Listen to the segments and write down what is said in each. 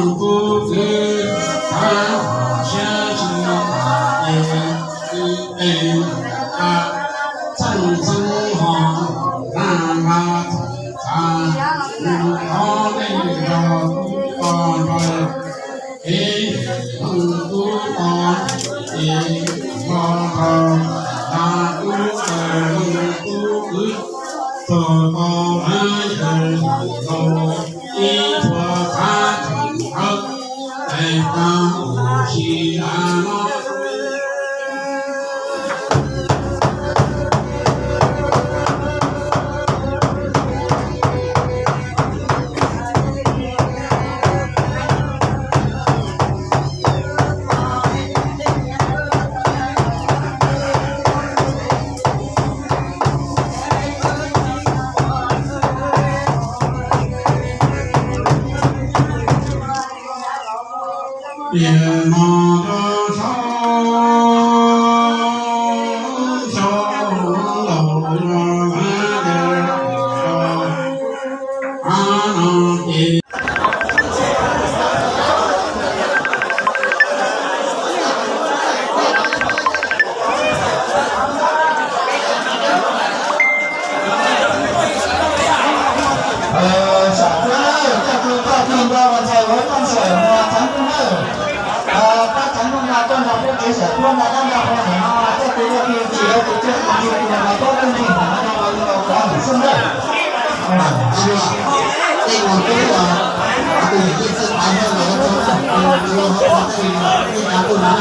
Kuv txwv txav siab tsis es txheej txheeb ho na ma txwv txav nws qhov nej nrog kuv ko nrog kev mus tub ko es nrog nrog na tub kaw tub kwv txog tau na yawg laus ib txhua txav tseem hawb es tau ua si a no. Tias no rau sau sau laus no a no ces Sam Tuab, coj tus poj tus npua los ntxhais ua poj ntxawm mus txheeb ntuj nawb. Pab txheeb ntuj no tuaj nrog peb kev Sam Tuab nrog dab nrog qhua ntawm no, coj tus poj tus tsis, tus coj tus tus los pab peb nrig ntawm no los ua kom xub ntawm. Tej mus tub los tus yawm yij txawj taiv nyob los ua txog na, tus los ua txog tej tej cov tuaj no na.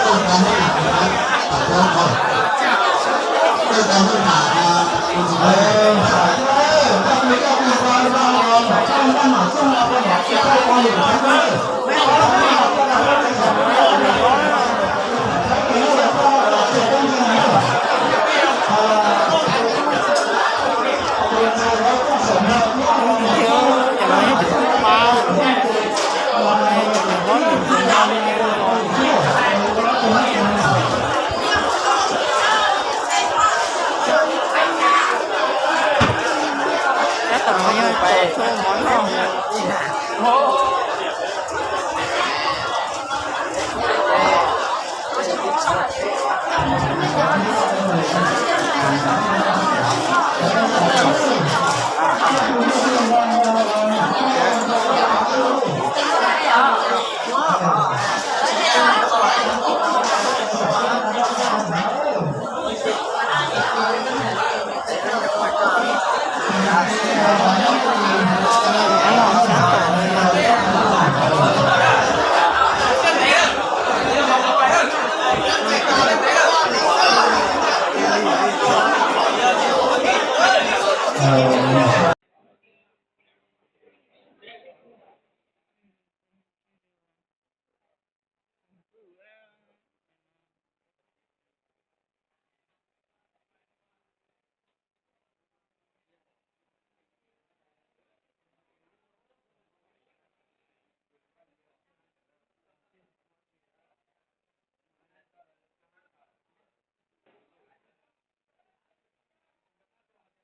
Txawj taiv nyob na,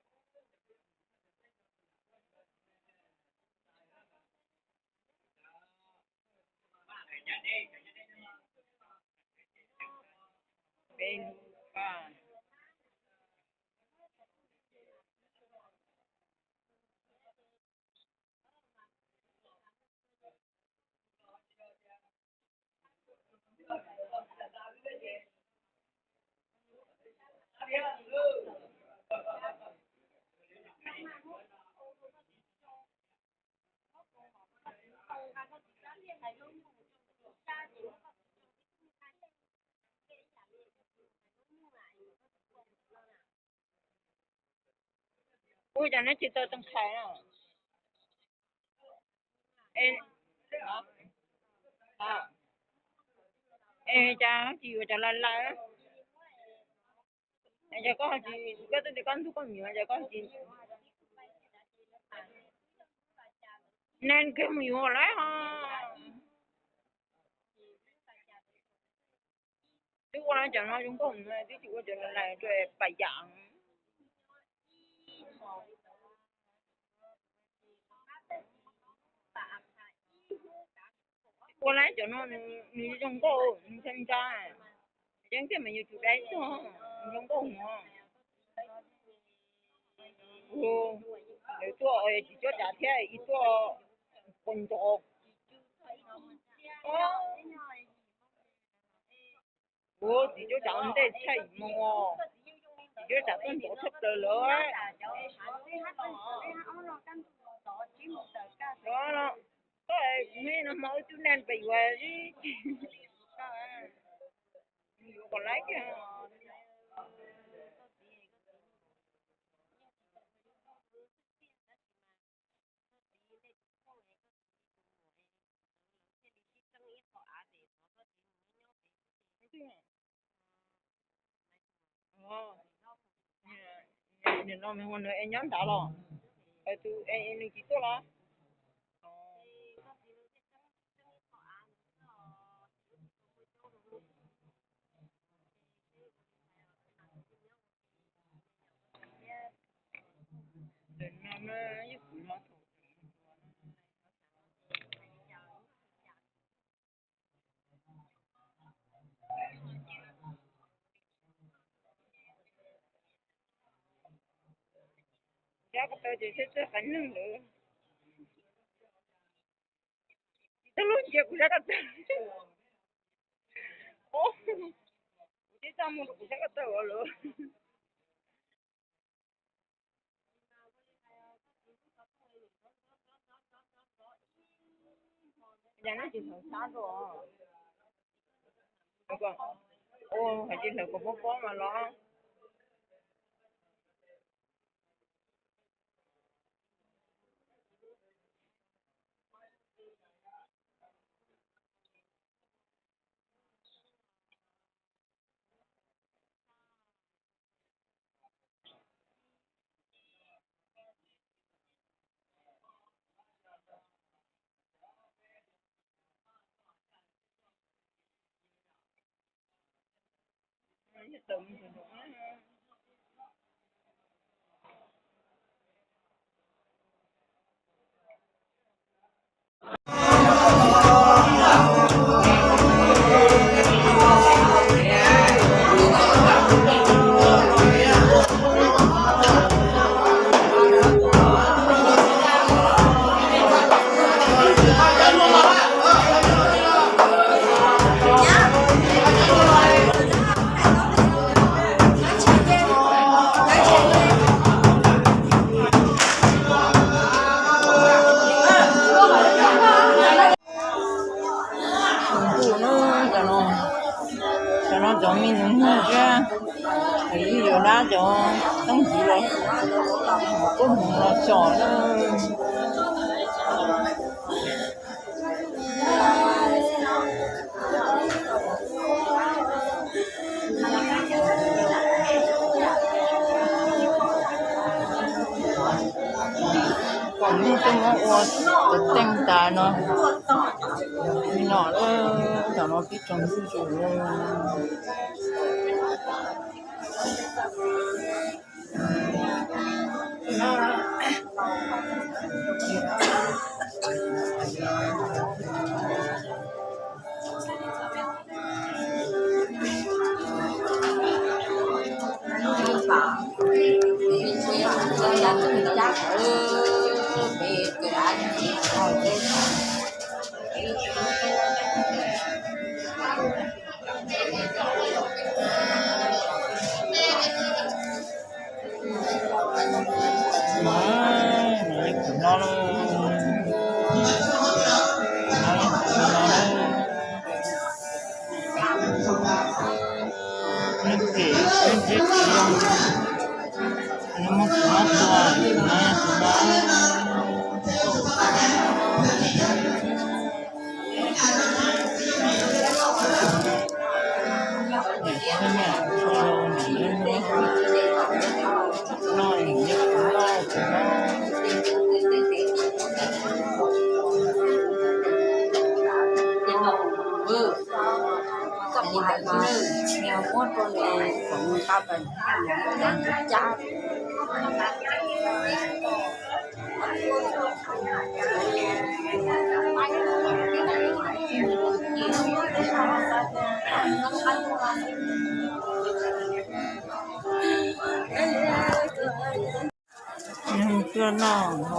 txawj taiv nyob na. Tab tom no yog tshuaj mov noj. Ua cas neb tsis tau tee qhais na? Es cas tsis yuav cov lais lais? Cas koj tsis, koj twb tias koj ntug koj me nyuam, cas koj tsis, neeg kiag me nyuam lawm ho. Twb ua cov no zoo nkauj no twb tsis ua cov lais lais rau pas yam. Ua lawm cov no nws zoo nkauj, nws ntsa ntsa. Yeej tiag mas yuav tsum dai txog, nws zoo nkauj no. Lawv tuaj tsis cuab tsav thiab, ib tuaj quas ntsos. Ua tsis cuab tsav ua ntej tshaj ib moos os, tsis cuab tsav tuaj ntxov tshaj plaws lawm. Koj no hmo wb twb nag pem yuav, yuav kom laib kiag. Nim no nws es nyob nrad los? Tus es nws tsis tuaj los? Zab ko taw ces sab txawj qhov neeg lawm. Tsis tau lub cia kuv sab ko taw. Kuv tsis tau mus rau kuv sab ko taw lawm. Yog nej tsis hlawv sab rau, hais tsis hlawv kom pob pob mas los. Cov no, cov no cov me nyuam thiab, yus yuav dab cov tooj ntxiv los, koj mus los tsom na. Kom muaj tej muab ua teeb tas no, li no, tam no pib tsoom zuj zus.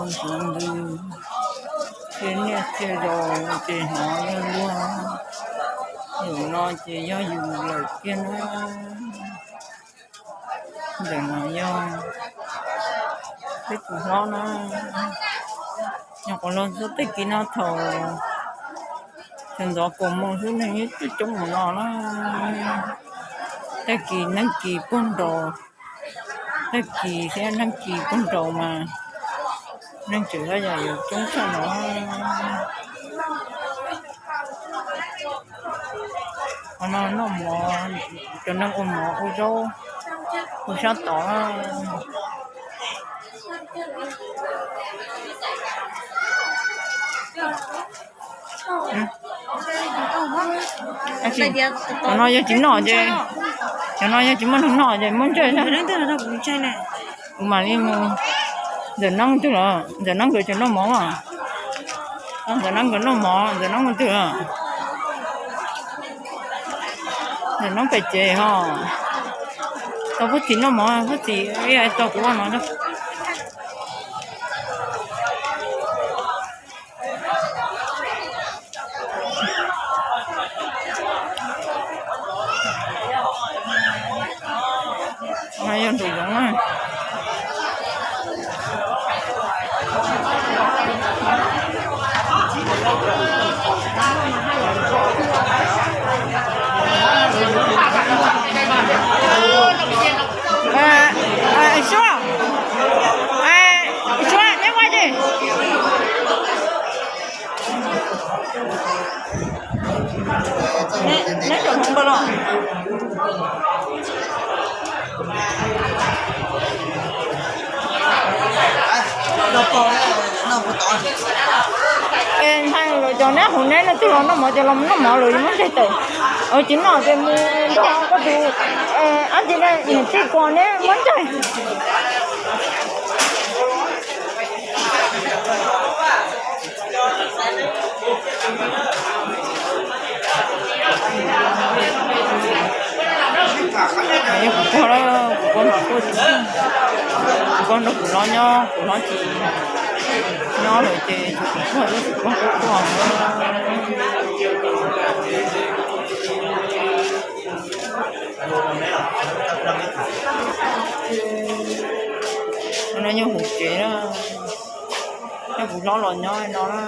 Ntxuav ntws, txhia niaj txhia zaus ces hnov luag luag. Yus no ces yog yus lawm kiag na. Ntawm no yog peb tus hlob na, nyuam qhuav los txog tej kiv no thaum sawv ntxov kaum moos xwb neeg yeej coob coob mus no na. Tag kis neeg kis puag nraud, tag kis thiab neeg kis puag nraud mas neeg tseem yog yuav coob tshaj no. Qhov no noj mov, cov neeg ua mov ua zaub ua sab tod. Cov no yog tsis noj ces, cov no yog tsis muaj neeg noj ces muab ntsawj xwb. Kuv mam li mus. Ntxawm Neeb twg los? Ntxawm Neeb nkawd tseem noj mov mas. Ntxawm Neeb nkawd noj mov, Ntxawm Neeb mus twg los? Ntxawm Neeb pem ces ho. Tau Fab Txis noj mov, Fab Txis ib tau kuv ua no. No yog nraum zoov na. Suab, Suab, neb ua dab tsi? Neb tseem hmoov npaws los? Ntshai lawm cov neb hauv neb leej twg los noj mov ces los noj mov lawm, muab ntseg tawm. Tsis noj ces mus nrog koj tus, ab tsi, niam tij kuas neb muab ntseg. Kuv pog, kuv pog los tuaj tsis, kuv pog nrog kuv hlob nyob, kuv hlob tsis nyob lawm ces kuv pog, kuv pog tuaj. No yog hauv tsev na, yog kuv hlob los nyob no na.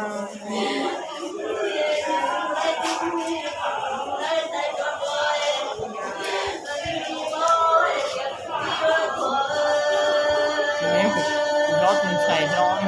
Kuv hlob tus ntxhais hlob.